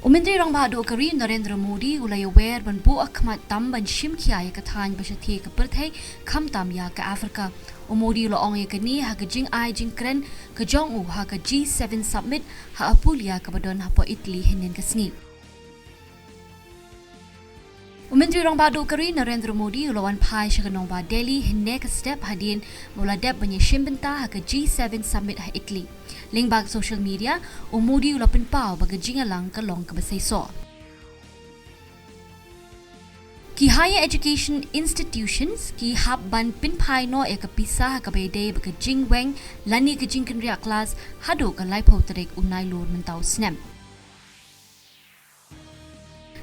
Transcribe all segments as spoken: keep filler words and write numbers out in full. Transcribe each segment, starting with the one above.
U Myntri Rangbah Duh ka ri Narendra Modi u la ïawer ban buh khmat tam ban shim khia ïa ka thaiñ ba shathie ka pyrthei, khamtam ïa ka Africa. U Modi u la ong ïa kane ha ka jingai jingkren ka jong u ha ka G seven Summit ha Apulia kaba don hapoh Italy hynnin ka sngi. U Myntri Rangbah Duh ka ri Narendra Modi u la wan phai sha ka nongbah Delhi hynne ka step hadien ba u la dep ban ïashim bynta ha ka G seven Summit ha Italy. Lyngba ka social media, u Modi u la pynpaw ba ka jingïalang ka long kaba seisoh. Ki higher education institutions ki hap ban pynphai noh ïa ka pisa ha kaba ïadei bad ka jingweng lane ka jingkynriah klas haduh ka laiphew tarik u Nailur mynta u snem.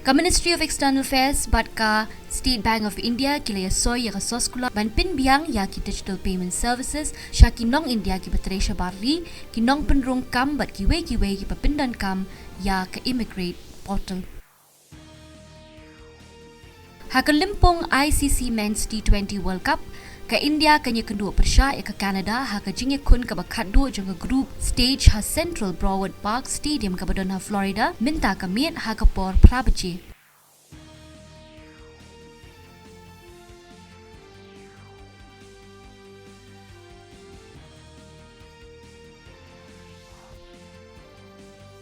Ka Ministry of External Affairs bad ka State Bank of India ki la ïasoi ïa ka soskular ban pynbiang ïa ki digital payment services sha ki nong India kiba trei shabar ri, ki nongpynrung kam bad kiwei kiwei kiba pyndonkam ïa ka Emigrate portal. Ha ka lympung I C C Men's T twenty World Cup, ka India kan ïakynduh pyrshah ïa ka Canada ha ka jingïakhun kaba khatduh jong ka group stage ha Central Broward Park Stadium kaba don ha Florida mynta ka miet ha ka por phra baje.